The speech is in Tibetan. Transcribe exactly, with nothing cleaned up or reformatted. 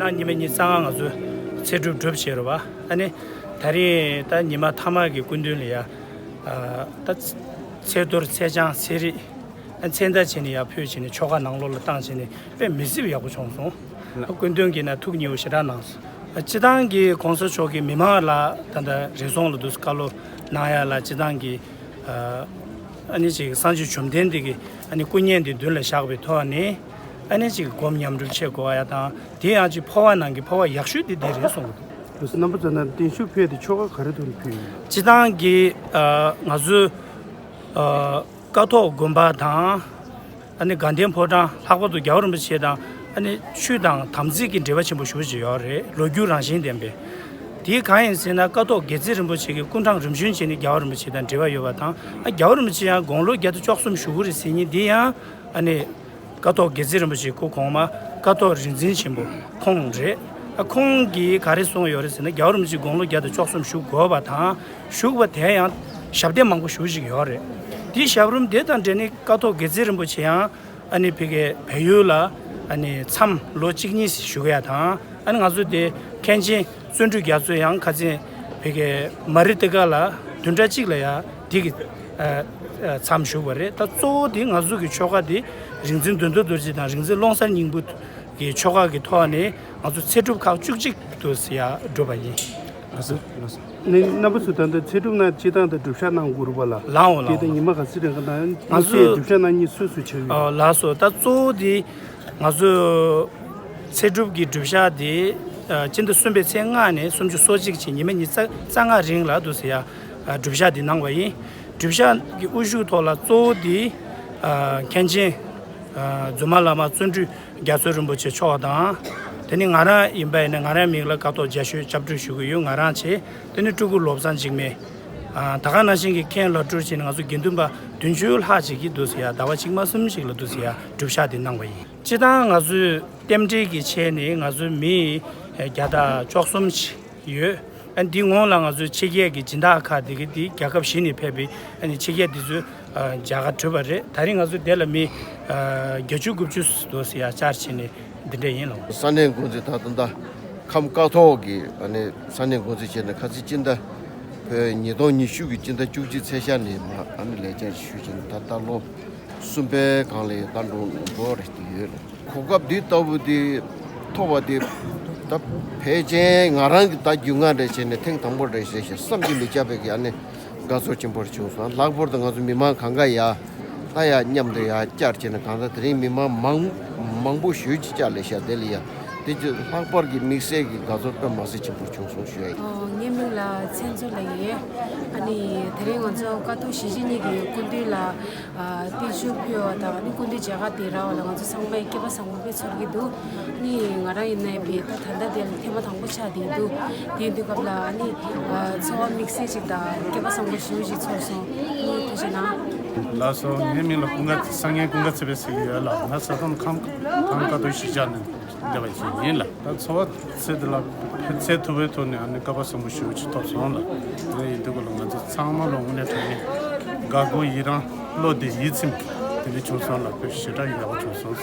ད་ཉི་མ་ཉི་ཤུ་རྩ་ལྔ་ང་ཚོ་ཚེ་སྒྲུབ་སྒྲུབ་བྱས་རེད་བ། ཨ་ནི་ད་རིང་ད་ཉི་མ་མཐའ་མ་གི་སྐུ་མདུན་ལ་ཡ། ཨ་ད་ཚེ་གཏོར་ཚེ་ཆང་ཚེ་རིལ། ཨ་ཚེ་མདའ་བྱས་ནས་ཡར་ཕུལ་བྱས་ནས་ཆོ་ག་ནང་ལོགས་ལ་བཏང་བྱས་ནས་དཔེ་མི་སྲིད་པ་ཡག་པོ་བྱུང་སོང་། ལགས། སྐུ་མདུན་གྱིས་ན་ཐུགས་མཉེས་པོ་ཞེ་དྲག་གནང་སོང་། ཨ་སྤྱི་བཏང་གི་གོང་ས་མཆོག་གིས་མི་མང་ལ་ད་ལྟ་རེ་ཟུང་ལ་འདུག་བཀའ་སློབ་གནང་ཡ་ལ་སྤྱི་བཏང་གི་ཨ་ཨ་ནི་ཅིག་སངས་རྒྱས་བཅོམ་ལྡན་འདས་ཀྱི་ཨ་ནི་སྐུ་བརྙན་འདི་མདུན་ལ་བཞག་པའི་ཐོག་ནས་ཨ་ནི་ཅིག་སྒོམ་ཉམས་སྒྲུབ་བྱེད་དགོས་ཡ་དང་། དེ་ཡང་ཅིག་འཕོ་བ་ནང་གི་འཕོ་བ་ཡག་ཤོས་དེ་འདི་རེད་གསུངས་འདུག་རྣམ་པ་ཚོ་ན་བརྟན་བཞུགས་ཕུལ་ཏེ་ཆོ་ག་ག་རེ་ཐོག་ནས་ཕུལ་ཡོད། སྤྱི་བཏང་གི་ཨ་ང་ཚོའི་ཨ་ཀཿཐོག་དགོན་པ་དང་། ཨ་ནི་དགའ་ལྡན་ཕོ་བྲང་། ལྷག་པར་དུ་རྒྱལ་བ་རིན་པོ་ཆེ་དང་ཨ་ནི་ཆོས་དང་དམ་ཚིག་གི་འབྲེལ་བ་ཆེན་པོ་ཞེ་པོ་ཅིག་ཡོད་རེད། ལོ་རྒྱུས་རང་བཞིན་ལྡན་པའི། དེ་གང་ཡིན་ཟེར་ན་ཀཿཐོག་དགེ་རྩེ་རིན་པོ་ཆེ་གི་སྐུ་འཕྲེང་རིམ་བྱོན་བྱས་ནས་རྒྱལ་བ་རིན་པོ་ཆེ་དང་འབྲེལ་བ་ཡོད་པ་དང་། ཨ་རྒྱལ་བ་རིན་པོ་ཆེ་ཡང་དགུང་ལོ་བརྒྱ་དང་བཅུ་གསུམ་བཞུགས་ཀྱི་རེད་ཟེར་མཁན་འདི་ཡང་ཨ་ནི་ཀཿཐོག་དགེ་རྩེ་རིན་པོ་ཆེའི་སྐུ་གོང་མ་ཀཿཐོག་རིག་འཛིན་ཆེན་པོ་ཁོང་རེད། ཨ་ཁོང་གིས་ག་རེ་གསུངས་ཡོད་རེད་ཟེར་ན། རྒྱལ་བ་རིན་པོ་ཆེ་དགུང་ལོ་བརྒྱ་དང་བཅུ་གསུམ་བཞུགས་དགོས་པ་དང་། བཞུགས་པ་དེ་ཡང་ཞབས་བརྟན་མང་པོ་ཞེ་པོ་ཅིག་ཡོད་རེད། དེའི་ཞབས་རིམ་དེ་དང་འབྲེལ་ནས་ཀཿཐོག་དགེ་རྩེ་རིན་པོ་ཆེ་ཡང་ཨ་ནི་ཕ་གིའི་བལ་ཡུལ་ལ་ཨ་ནི་མཚམས་ལོ་གཅིག་གཉིས་བཞུགས་ཡ་དང་། ཨ་ནི་ང་ཚོ་དེ་མཁན་ཆེན་བརྩོན་འགྲུས་རྒྱ་མཚོ་ཡང་ཁ་སང་ཕ་གིའི་མ་རི་ཏི་ཀ་ལ་བདུན་ཕྲག་གཅིག་ལ་ཡ་དེ་གི་ཨ་ཨ་མཚམས་བཞུགས་པ་རེད། ད་གཙོ་བོ་དེ་ང་ཚོ་གི་ཆོ་ག་དེ་རིག་འཛིན་མདུན་མདོ་རྡོ་རྗེ་དང་རིག་འཛིན་ཀློང་གསལ་སྙིང་པོ་གི་ཆོ་ག་གི་ཐོག་ནས་ང་ཚོ་ཚེ་སྒྲུབ་ཁག་བཅུ་གཅིག་ཏུ་ཡ་བསྒྲུབས་པ་ཡིན། ལགས་སོ། ལགས་སོ། ནི་རྣམ་པ་ཚོས་ད་ལྟ་ཚེ་སྒྲུབ་གནང་སྤྱི་བཏང་དང་སྒྲུབ་ཞག་གནང་དགོས་རེད་པ་ལགས། ལའོ་ལའོ། དེ་ལྟ་ཉི་མ་ག་ཚོད་རིང་ག་དང་ང་ཚོས་སྒྲུབ་ཞག་གནང་མཁན་སུ་སུ་ཆགས་ཡོད། ཨོ་ལགས་སོ། ད་གཙོ་བོ་དེ་ང་ཚོ་ཚེ་སྒྲུབ་ཀྱི་སྒྲུབ་ཞག་དེ་ཨ་སྤྱི་ཟླ་གསུམ་པའི་ཚེས་ལྔ་ནས་སུམ་ཅུ་སོ་གཅིག་བྱས་ཉི་མ་ཉི་ཤུ་རྩ་ལྔ་རིང་ལ་འདུག་ཟེར་ཡ་ཨ་སྒྲུབ་ཞག་དེ་གནང་བ་ཡིན། སྒྲུབ་ཞག་གི་དབུ་བཞུགས་ཐོག་ལ་གཙོ་བོ་དེ་ཨ་མཁན་ཆེན་ཨ་རྫུན་མ་བླ་མ་བརྩོན་འགྲུས་རྒྱ་མཚོ་རིན་པོ་ཆེ་མཆོག་དང་། དེ་ནི་ང་རང་ཡིན་པ་ཡིན་ན་ང་རང་མིང་ལ་ཀཿཐོག་རྒྱ་ཤོད་སྐྱབས་འགྲོ་ཞུ་གི་ཡོད། ང་རང་བྱས། དེ་ནི་སྤྲུལ་སྐུ་བློ་བཟང་འཇིགས་མེད། ཨ་ད་ག་ནང་བཞིན་གྱི་མཁན་བླ་སྤྲུལ་བྱས་ནས་ང་ཚོ་དགེ་འདུན་པ་བདུན་ཅུ་ལྷག་ཅིག་གིས་འདུག་ཟེར་ཡ་ཟླ་བ་གཅིག་མ་གསུམ་ཞིག་ལ་འདུག་ཟེར་ཡ་སྒྲུབ་ཞག་འདི་གནང་བ་ཡིན། སྤྱིར་བཏང་ང་ཚོའི་རྟེན་འབྲེལ་གྱི་ཆེད་ནས་ང་ཚོའི་མི་བརྒྱ་དང་བཅུ་གསུམ་ཅིག་ཡོད། ཨ་འདི་སྔོན་ལ་ང་ཚོའི་ཕྱི་རྒྱལ་གྱི་སྦྱིན་བདག་ཁག་འདི་གི་འདི་རྒྱལ་ཁབ་གཞན་ནས་ཕེབས་པའི་ཨ་ནི་ཕྱི་རྒྱལ་འདི་ཚོས་ཨ་མཇལ་ཁ་གྲུབ་པ་རེད། ད་རིང་ང་ཚོ་འདི་ལ་མི་ཨ་བརྒྱད་ཅུ་དགུ་བཅུ་འདུག་ཟེར་ཡ་བཅར་བྱས་ནས་འདི་འདྲ་ཡིན་ལགས། ས་གནས་འགོ་འཛིན་ད་ལྟ་ད་ཁམས་ཀཿཐོག་གི་ཨ་ནི་ས་གནས་འགོ་འཛིན་བྱས་ནས་ཁ་སང་སྤྱི་ཟླ་བོད་ཉིས་སྟོང་ཉི་ཤུ་གི་སྤྱི་ཟླ་བཅུ་གཅིག་ཚེས་ཤར་ནས་མ་ཨ་ནི་ལས་བྱ་ཞུས་བྱས་ནས་ད་ལྟ་ལོ་གསུམ་པའི་སྒང་ལ་ད་འགྲོ་འགྲོ་རེ་ཞིག་ཡོད་རེད། གོ་སྐབས་འདི་ལྟ་བུ་འདི་ཐོབ་པ་འདི་ད་ཕལ་ཆེར་ང་རང་གི་ད་རྒྱུས་མངའ་རེ་བྱས་ནས་ཐེངས་དང་པོ་རེ་བྱས་ཤག་བསམ་གྱིས་མི་ཁྱབ་པའི་གི་ཨ་ནི་དགའ་ཚོར་ཆེན་པོ་རེ་བྱུང་སོང་། ལྷག་པར་དུ་ང་ཚོ་མི་མང་གང་ག་ཡ་ད་ཡ་མཉམ་དུ་ཡ་བཅར་བྱས་ནས་གང་ལྟར་དེ་རིང་མི་མང་མང་མང་པོ་ཞེ་ཅིག་བཅར་ལས་ཤག་དེ་ལ་ཡ་དེ་ཅིག་ལྷག་པར་གྱི་དམིགས་བསལ་གྱི་དགའ་ཚོར་དཔེ་མ་སྲིད་ཆེན་པོ་བྱུང་སོང་ཞུ་ཡ་ཡིན། ཨོ་ངའི་མིང་ལ་མཚན་མཚོ་ལབ་ཡིན། ཨ་ནི་དེ་རིང་ང་ཚོ་ཀཿཐོག་གཞིས་བྱེས་གཉིས་ཀྱི་སྐུ་མདུན་ལ་ཨ་བརྟན་བཞུགས་ཕུལ་བ་དང་ཨ་ནི་སྐུ་མདུན་མཇལ་ཁ་དེ་རག་པ་ལ་ང་ཚོ་ཚང་མས་སྐལ་པ་བཟང་པོ་དཔེ་ཚོར་གྱི་འདུག་ཨ་ནི་ང་རང་ཡིན་ནའི་བས་ད་ད་ལྟ་དེ་ལ་ཐེངས་མ་དང་པོ་ཆགས་བསྡད་འདུག་དེ་དུས་སྐབས་ལ་ཨ་ནི་ཨ་ཚོར་བ་དམིགས་བསལ་ཅིག་དང་སྐལ་པ་བཟང་པོ་ཞེ་པོ་ཅིག་ཚོར་སོང་། ཨ་ནི་ཐུགས་རྗེ་གནང་། ལགས་སོ། ངའི་མིང་ལ་ཀུན་དགའ་སངས་རྒྱས་ཀུན་དགའ་ཚེ་དཔལ་ཟེར་གྱི་ཡོད་ལགས། ང་ས་དོམ་ཁམས་ཐང་ཀཿཐོག་གཞིས་ཆགས་ནས་བསྡད་པ་ཞིག་ཡིན་ལགས། ད་ཚོར་བ་ཚད་འདི་ལ་ཚད་མཐོ་བའི་ཐོག་ནས་ཨ་ནི་སྐལ་པ་བཟང་པོ་ཞེ་པོ་ཅིག་ཐོབ་སོང་ལགས། དེ་ཡིན་དུས་ག་ལ་ང་ཚོ་ཚང་མ་ལ་དངོས་གནས་དྲང་གནས་དགའ་མགུ་ཡི་རངས་བློ་བདེ་ཡིད་ཚིམ་དེ་འདྲ་བྱུང་སོང་ལགས། དཔེ་ཞེ་དྲག་ཡག་པོ་བྱུང་སོང་།